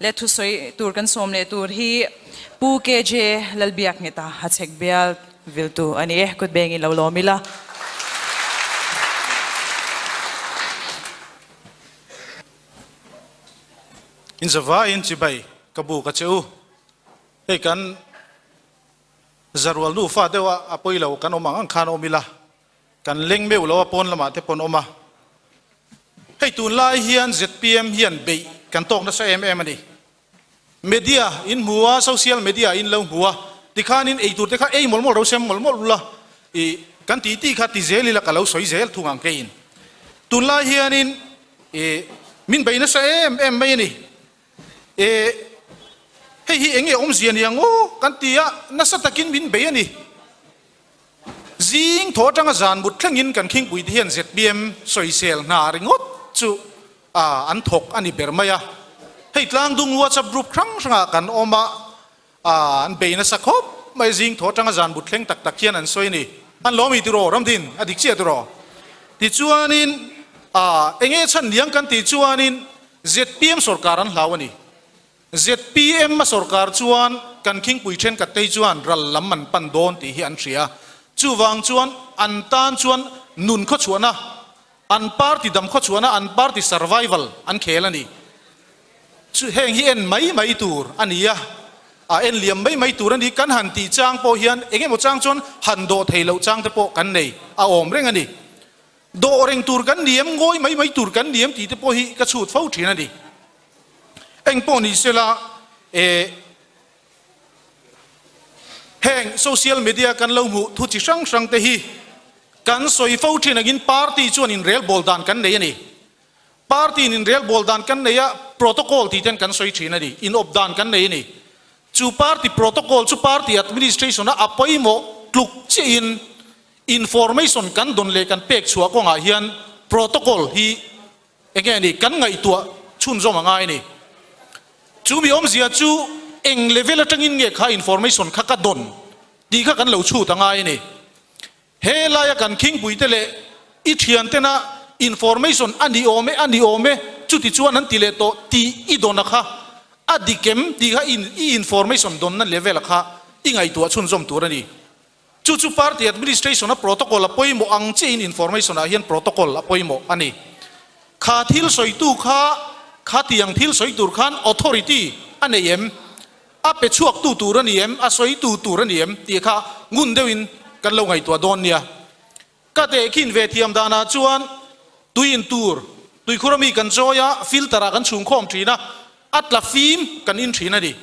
Le thusawi tur kan sawm leh tur hi Pu KJ Lalbiakngeta Hachhek bial viltu a ni e, kut bengin lo lawm ila. In zavaiin chibai ka buk a che u. Hei kan zarual nufa deuh a a pawi lo kan awm ang ang khan awm ila, kan leng meuh lo a pawn lamah te pawn awm a. Hei tunlai hian zpm hian beih kan tawk nasa em em a ni. Media in hmu a, social media in lo hmu a, tikhanin ei tur te kha ei mawlh mawlh ro sem mawlh mawlh ula i kan tih tih kha ti zel ila ka lo sawi zel thung ang keiin. Tunlai hianin i min bei nasa em em mai a ni. E hei hi eng nge awmzia ni ang aw kan ti a, nasa takin min bei a ni. Zing thaw atanga zan mut thlengin kan khingpui te hian zpm sawisel hna ringawt chu a an thawk a ni ber mai a. Hei tlangdung WhatsApp group hrang hrangah kan awm a, an bei nasa khawp mai zing thaw atanga zan mut thleng tak tak hian an sawi a ni. An lawm i tiraw Ramdin a dik chiah tiraw? Tichuanin eng nge chhan niang kan tih chuanin zpm sorkar an hlau a ni. Zpm a sorkar chuan kan khingpui thenkhat te chuan ral lam an pan dawn tih hi an hria. Chuvang chuan an tan chuan nun khawchhuahna, an party dam khawchhuahna, an party survival an khel a ni. Chu heng hi en mai mai tur a ni a, a en liam mai mai tur a ni. Kan han tih chang pawh hian eng emaw chang chuan han dawh thei loh chang te pawh kan nei a awm reng a ni. Dawh reng tur kan ni em, ngawi mai mai tur kan ni em tih te pawh hi ka chhut fo thin a ni. Eng pawh ni sela e heng social media kan lo hmuh thu chi hrang hrang te hi kan sawi fo thin angin party chuan inrel bawl dan kan nei a ni. Party in inrel bawl dan kan nei a, protocol tih ten kan sawi thin a ni, inawp dan kan nei a ni. Chu party protocol chu party administration a a pawimawh tluk chiahin information kan dawn leh kan pek chhuah kawngah hian protocol hi Enge a ni? Kan ngaihtuah chhunzawm a ngai a ni. Chu mi awmzia chu eng level atangin nge kha information kha ka dawn tih kha kan lo chhut a ngai a ni. He laia kan khingpuite leh i thiantena information a ni awm e, a ni awm e, chuti chuan an ti leh tawh tih i dawn a kha a dik em tih kha i information dawnna level a kha i ngaihtuah chhunzawm tur a ni. Chu chu party administration a protocol a pawimawh ang chiahin information ah hian protocol a pawimawh a ni. Kha thil sawitu kha kha tiang thil sawi tur khan authority a nei em? A pe chhuak tu tur a ni em? A sawi tu tur a ni em? Tih kha ngun deuhin kan lo ngaihtuah dawn nia. Ka tehkhin ve thiam danah chuan tui in tur, tuikhur ami kan chawi a, filter ah kan chhungkhawm thin a, a tla fim kan in thin a ni.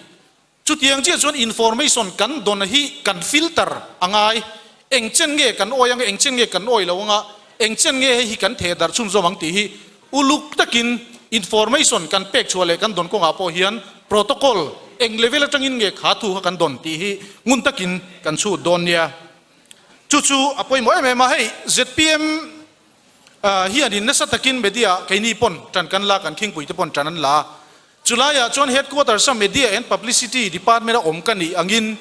Chutiang chiah chuan information kan dawn hi kan filter a ngai. Eng chen nge kan awi anga, eng chen nge kan awi lo anga, eng chen nge hei hi kan theh darh chhunzawm ang tih hi uluk takin information kan pek chhuah leh kan dawn kawngah pawh hian protocol eng level atangin nge kha thu kha kan dawn tih hi ngun takin kan chhut dawn nia. Chu chu a pawimawh em em a, hei zpm hianin nasa takin media keini pawn tan kan la, kan khingpui te pawn tan an la a. Chulaiah chuan Headquarters a Media and Publicity Department a awm ka nih angin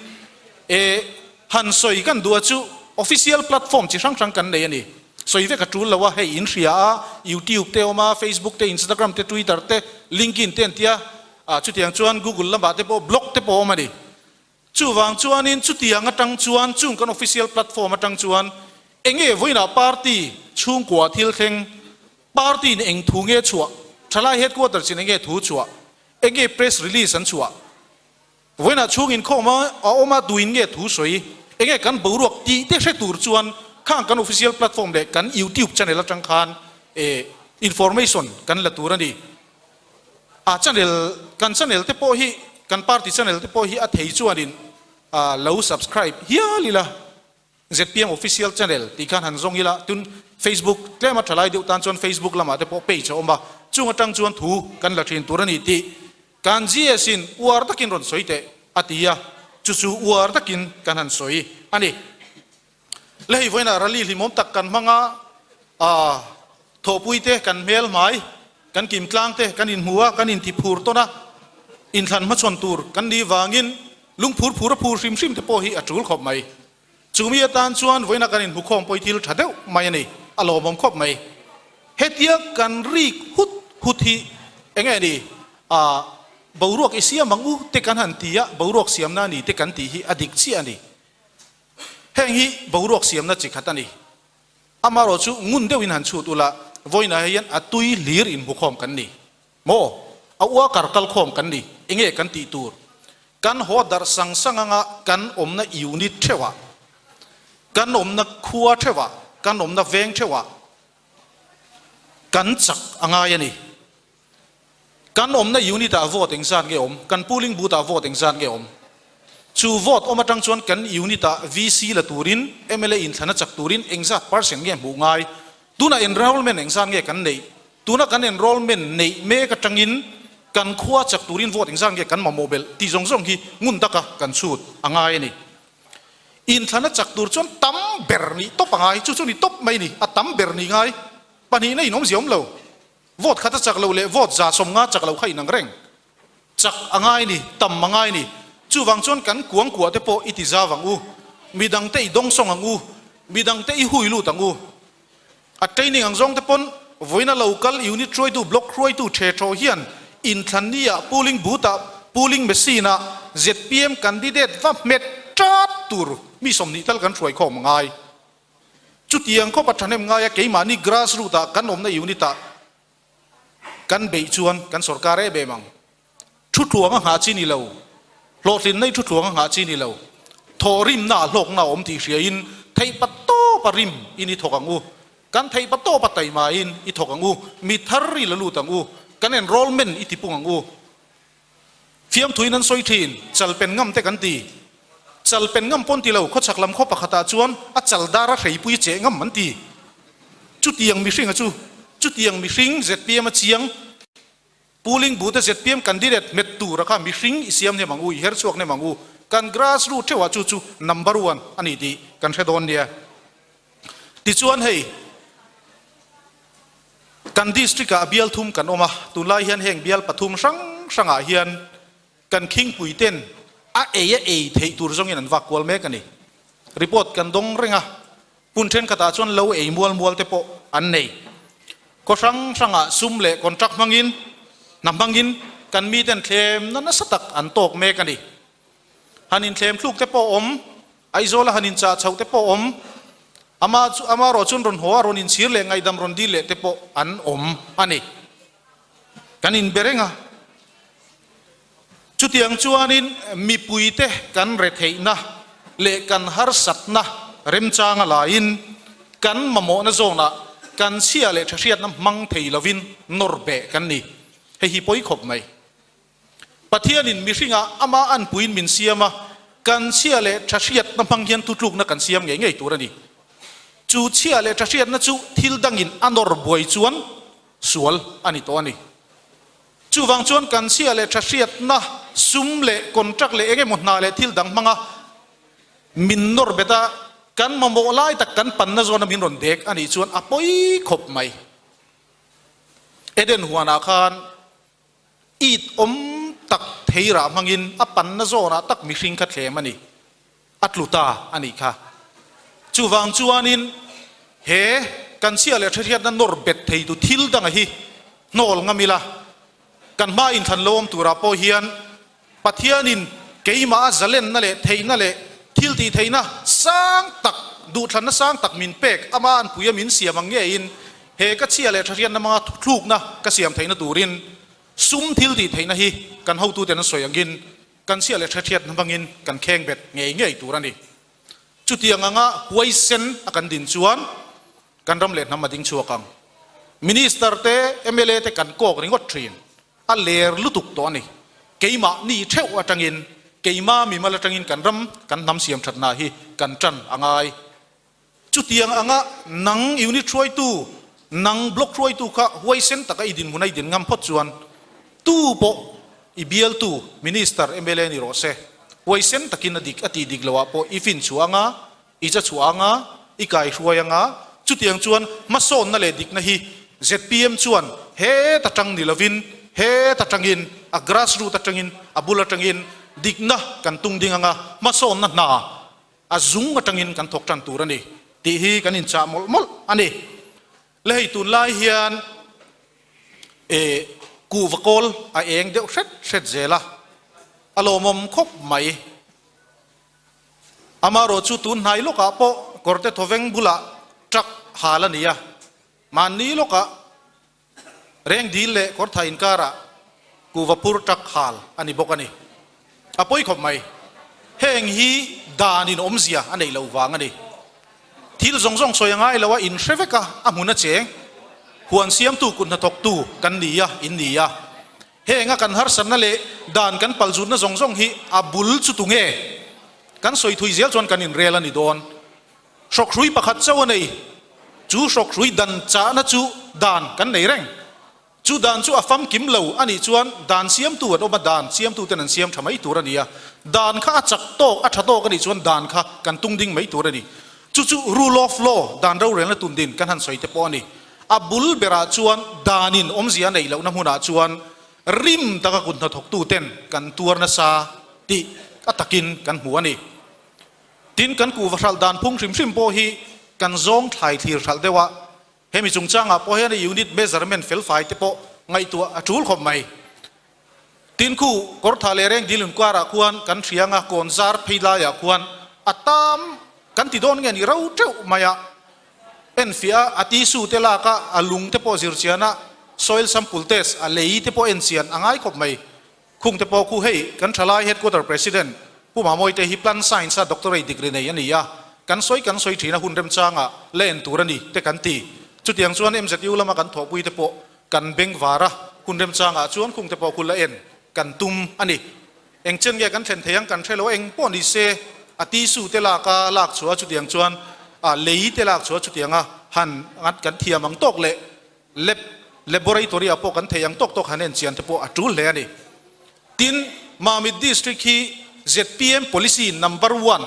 e han sawi kan duh a chu official platform chi hrang hrang kan nei a ni. Sawi vek a tul lo a, hei in hria a, YouTube te awm a, Facebook te, Instagram te, Twitter te, LinkedIn te an tia, ah chutiang chuan Google lamah te pawh blog te pawh a awm a ni. Chuvang chuanin chutiang atang chuan chung kan official platform atang chuan enge vawiinah party chhungkua thil thleng, party in eng thu nge chhuah, thalai headquarters in enge thu chhuah, enge press release an chhuah, vawiinah chhung inkhawm a awm a duin nge thu sawi, enge kan boruak tih te hre tur chuan khang kan official platform leh kan youtube channel atang khan information kan la tur a ni. A channel kan channel te pawh hi kan party channel te pawh hi a thei chuanin lo subscribe hial ila zpm official channel tih khan han zawng ila tun facebook tlema thalai deuh tan chuan facebook lamah te pawh page a awm a chung atang chuan thu kan la thin tur a ni tih kan GS in uar takin rawn sawi teh a ti a chu chu uar takin kan han sawi a ni. Le hei vawiinah rally hlimawm tak kan hmang a, aa thawhpui te kan hmel hmai, kan kim tlang te kan inhmu a, kan inti phur tawn a, inthlan hmachhawn tur kan nih vangin lungphur phur a phur hrim hrim te pawh hi a tul khawp mai. Chumi atan chuan vawiinah kan inhmu khawm pawh hi thil tha deuh mai a ni, a lawmawm khawp mai. Hetia kan rik hut hut hi eng nge ni? Aa. Boruak i siam ang u te kan han ti a, boruak siamna a ni te kan tih hi a dik chiah a ni. Heng hi boruak siamna chi khat a ni. Amaherawh chu ngun deuhin han chhut ula, vawiinah hian a tui hlir inhmukhawm kan ni. Maw? A uakar kalkhawm kan ni. Enge kan tih tur? Kan haw darh sang sang anga kan awmna unit theuhah, kan awmna khua theuhah, kan awmna veng theuhah kan chak a ngai a ni. Kan awmna unit ah vote engzat nge awm? Kan polling booth ah vote engzat nge awm? Chu vote awm atang chuan kan unit ah VC la turin, mla inthlana chak turin engzat percent nge hmuh ngai? Tunah enrollment engzat nge kan neih? Tuna kan enrollment neih mek atangin kan khua chak turin vote engzat nge kan mamawh belh tih zawng zawng hi ngun taka kan chhut a ngai a ni. Inthlana chak tur chuan tam ber nih tawp a ngai, chu chu ni tawp mai a ni, a tam ber nih ngai. Pahnihna inawmzia awm lo. Vote khat a chak loh leh vote 150 chak loh kha inang reng. Chak a ngai ni, tam a ngai ni. Chuvang chuan kan kuang kuah te pawh i ti zau ang u. Midang te i dawngsawng ang u. Midang te i hui lut ang u. A training ang zawng te pawn vawiina local unit hruaitu, block hruaitu the thaw hian inthlan ni ah polling booth ah polling machine ah zpm candidate va hmet tat tur mi 20 tal kan hruai khawm a ngai. Chutiang khawp a thahnem ngai a keimahni grass root ah kan awmna unit ah kan beih chuan kan sorkar em em ang. Thu tluang a nghah chi ni lo, hlawhtlinna i thu tluang a nghah chi ni lo, thawhrimna ah hlawkna a awm tih hria in theihpa tawp a rim in i thawk ang u, kan theihpa tawp a taima in i thawk ang u, mi thar i la lut ang u, kan enrollment i tipung ang u. Fiamthuin an sawi thin, chal pen ngam te kan ti. Chal pen ngam pawn ti lo, khawchhak lam khaw pakhatah chuan a chal dar a hreipui cheh ngam an ti. Chutiang mihring a chu, chutiang mihring zpm a chiang, Polling booth a zpm candidate hmet tur a kha mihring i siam hnem ang u, i her chhuak hnem ang u, kan grass root theuhah chu chu number one a ni tih kan hre dawn nia. Tichuan hei. Kan district ah bial thum kan awm a, tunlai hian heng bial pathum hrang hrangah hian kan khingpui ten a ei a ei theih tur zawngin an vak kual mek a ni. Report kan dawng reng a, hmun thenkhatah chuan lo ei mual mual te pawh an nei. Khaw hrang hrangah sum leh contract hmangin, hna hmangin kan miten thlemna nasa tak an tawk mek a ni. Han inthlem thluk te pawh awm, Aizawl a han inchah chhoh te pawh awm, ama chu ama erawh chuan rawn haw a, rawn inchhir leh ngaihdam rawn dil leh te pawh an awm a ni. Kan inbe reng a. Chutiang chuanin mipuite kan retheihna leh kan harsatna remchanga laiin kan mamawhna zawnah kan chhia leh thahriatna hmang thei lovin nawr beh kan ni. Hei hi pawi khawp mai. Pathianin mihringah ama anpuiin min siam a, kan chhia leh tha hriatna hmang hian thutlukna kan siam ngei ngei tur a ni. Chu chhia leh tha hriatna chu thil dangin a nawr buai chuan sual a ni tawh a ni. Chuvang chuan kan chhia leh tha hriatna sum leh contract leh eng emaw hna leh thil dang hmanga min nawr bet a, kan mamawh lai tak kan panna zawna min rawn dek a nih chuan a pawi khawp mai. Eden huanah khan It awm tak theirah hmangin a panna zawnah tak mihring kha thlem a ni, a tlu ta a nih kha. Chuvang chuanin he kan chhia leh hriatna nawr bet theitu thil danga hi hnawl ngam ila, kan hma inthlan lo awm turah pawh hian Pathianin keimah a zalenna leh theihna leh thil tih theihna sang tak, duhthlanna sang tak min pek ama anpuia min siam ang ngeiin he ka chhia leh thahriatna hmanga thuthlukna ka siam theihna turin sum thil tih theihna hi kan hotuten an sawi angin kan chhia leh thahriatna hmangin kan kheng bet ngei ngei tur a ni. Chutiang anga huaisen a kan din chuan kan ram leh hnam a ding chhuak ang. Minister te, mla te kan kawk ringawt thin. A ler lutuk tawh a ni. Keimah ni theuh atangin, keimah mimal atangin kan ram, kan hnam siam thatna hi kan tan a ngai. Chutiang anga nang unit hruaitu, nang block hruaitu kha huaisen taka i dinhmun a i din ngam phawt chuan tu pawh i bialtu minister, mla ni rawh se, huaisen takin a dik a tih dik loh ah pawh i fin chhuah anga, I cha chhuah anga, i kai hruai anga, chutiang chuan hmasawnna leh dikna hi zpm chuan heta tang ni lovin, heta tangin, a grass root atangin, a bul atangin dikna kan tung ding anga, hmasawnna hna a zung atangin kan thawk tan tur a ni tih hi kan inchah mawlh mawlh a ni. Le hei tunlai hian e. Kuhva kawl a eng deuh hret hret zel a, a lawmawm khawp mai. Amaherawh chu tun hnai lawkah pawh kawrte thawveng bulah truck hal a ni a, mahni lawkah reng dil leh kawrtha inkarah kuhva phur truck hal a ni bawk a ni. A pawi khawp mai. Heng hi danin awmzia a neih loh vang a ni. Thil zawng zawng sawi a ngai lo a, in hre vek a, a hmun a cheng. Huan siamtu kut hnathawktu kan ni a, in ni a. Henga kan harsatna leh dan kan palzutna zawng zawng hi a bul chu tu nge? Kan sawi thui zel chuan kan inrel a ni dawn. Hrawkhrui pakhat chauh a nei. Chu hrawkhrui dan chahna chu dan kan nei reng. Chu dan chu a famkim lo a nih chuan dan siamtu an awm a, dan siamtuten an siam tha mai tur a ni a. Dan kha a chak tawk, a tha tawk a nih chuan dan kha kan tung ding mai tur a ni. Chu chu rule of law, dan rorelna tun din kan han sawi te pawh a ni. A bul berah chuan danin awmzia a neih lohna hmunah chuan rim taka kut hnathawktuten kan tuar nasa tih a takin kan hmu a ni. Tin, kan kuhva hralh dan phung hrim hrim pawh hi kan zawng thlai thlir hralh deuh a, hemi chungchangah pawh hian unit measurement felfai te pawh ngaihtuah a tul khawp mai. Tin, khu kawrthah leh reng dil inkarah khuan kan hriang a, kawn zar phei laiah khuan a tam kan ti dawn nge ni ro teuh mai a. Enfiah a, a tissue te lak a, a lung te pawh zir chian a, soil sample test, a lei te pawh en chian a ngai khawp mai. Khung te pawh khu hei kan thalai headquarter president Pu Mamawite hi plant science a doctorate degree nei a ni a, kan sawi kan sawi thin a hun remchangah la en tur a ni te kan ti. Chutiang chuan MZU lama kan thawhpui te pawh kan beng var a, hun remchangah chuan khung te pawh khu la en kan tum a ni. Eng chen nge kan thlen thei ang kan hre lo a, eng pawh ni se a tissue te lak a lak chhuah a chutiang chuan a lei te lak chhuah a chutiang a han kan thiam ang tawk leh lab laboratory ah pawh kan thei ang tawk tawk han en chian te pawh a tul hle a ni. Tin, Mamit District hi zpm policy number one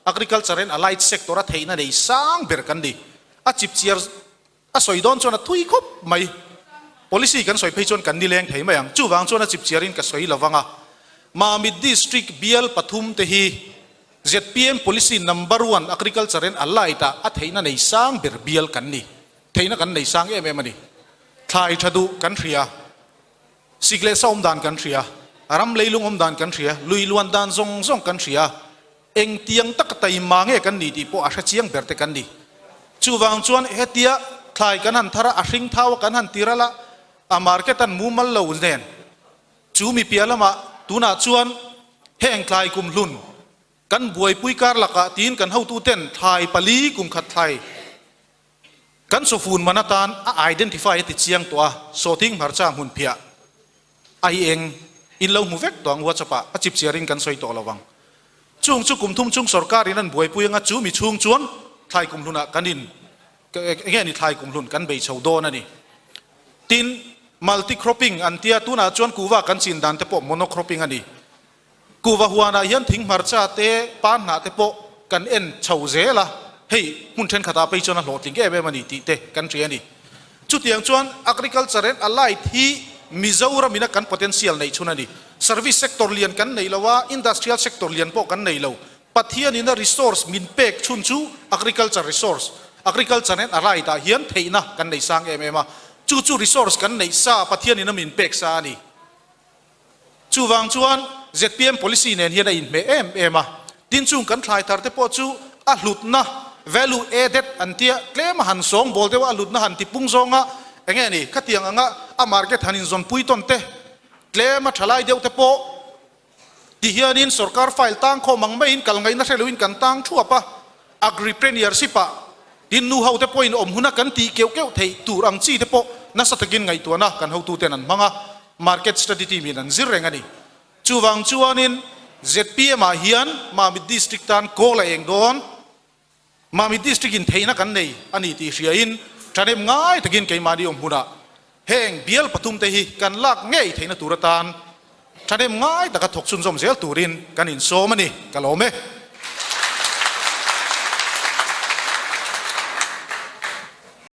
agriculture and allied sector a theihna nei sang ber kan ni. A chipchiar A sawi dawn chuan a thui khawp mai. Policy kan sawi phei chuan kan nileng thei mai ang. Chuvang chuan a chipchiarin ka sawi lo vang a. Mamit District bial pathum te hi zpm policy number one agriculture and allied ah a theihna nei sang ber bial kan ni. Theihna kan nei sang em em a ni. Thlai tha duh kan hria. Sik leh sa awm dan kan hria. Ram leilung awm dan kan hria. Lui luan dan zawng zawng kan hria. Engtiang taka taima nge kan ni tih pawh a hre chiang ber te kan ni. Chuvang chuan hetia thlai kan han thar a, a hring thau a kan han ti ral a, a market an mumal lo nen chu mi piah lamah tunah chuan heng thlai kum hlun kan buaipui kar lakah tiin kan hotuten thlai pali kum khat thlai kan chawfun man atan a identify a ti chiang tawh a, sawhting hmarcha hmun phiah Ai eng in lo hmu vek tawh ang WhatsApp ah a chipchiar in kan sawi tawh lo ang. Chung chu kum thum chung sorkar in an buaipui anga chu mi chhung chuan thlai kum hlun ah kan in enge ni thlai kum hlun kan bei chho dawn a ni. Tin, multi cropping an tia tunah chuan kuhva kan chin dan te pawh mono cropping a ni. Kuhva huan ah hian thing hmarcha te pan hnah te pawh kan en chho zel a, hei hmun thenkhat ah phei chuan a hlawhtling em em a ni tih te kan hria a ni. Chutiang chuan agriculture and allied hi Mizoram ina kan potential neih chhun a ni. Service sector lian kan nei lo a, industrial sector lian pawh kan nei lo. Pathian ina resource min pek chhun chu agriculture resource, agriculture and allied ah hian theihna kan nei sang em em a. Chu chu resource kan neih sa Pathian ina min pek sa a ni. Chuvang chuan zpm policy nen hian a inhmeh em em a, tin chung kan thlai thar te pawh chu a hlutna, value added, an tia tlem a han sawng bawl deuh a, a hlutna han ti pung zawng a, enge ni khatiang anga a market han inzawnpui tawn te, tlem a tha lai deuh te pawh ti hianin sorkar file tang khawm ang maiin kal ngaihna hre loin kan tang thuap a, agripreneurship ah tin nu ho te pawhin awm huna kan tih keuh keuh theih tur ang chi te pawh nasa takin ngaihtuahna kan hotuten an hmang a, market study team in an zir reng a ni. Chuvang chuanin zpm ah hian Mamit District tan kawl a eng dawn, Mamit District in theihna kan nei a ni tih hriain thanem ngai takin keimahni awm hmunah heng bial pathum te hi kan lak ngei theihna tur atan thanem ngai taka thawk chhunzawm zel turin kan insawm a ni, ka lawm e.